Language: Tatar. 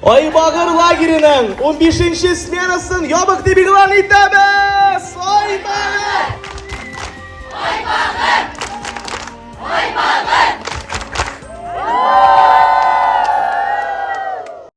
Айбагыр лагереның 15 сменасын ябык дип игълан итәбез! Айбагыр! Айбагыр! Айбагыр!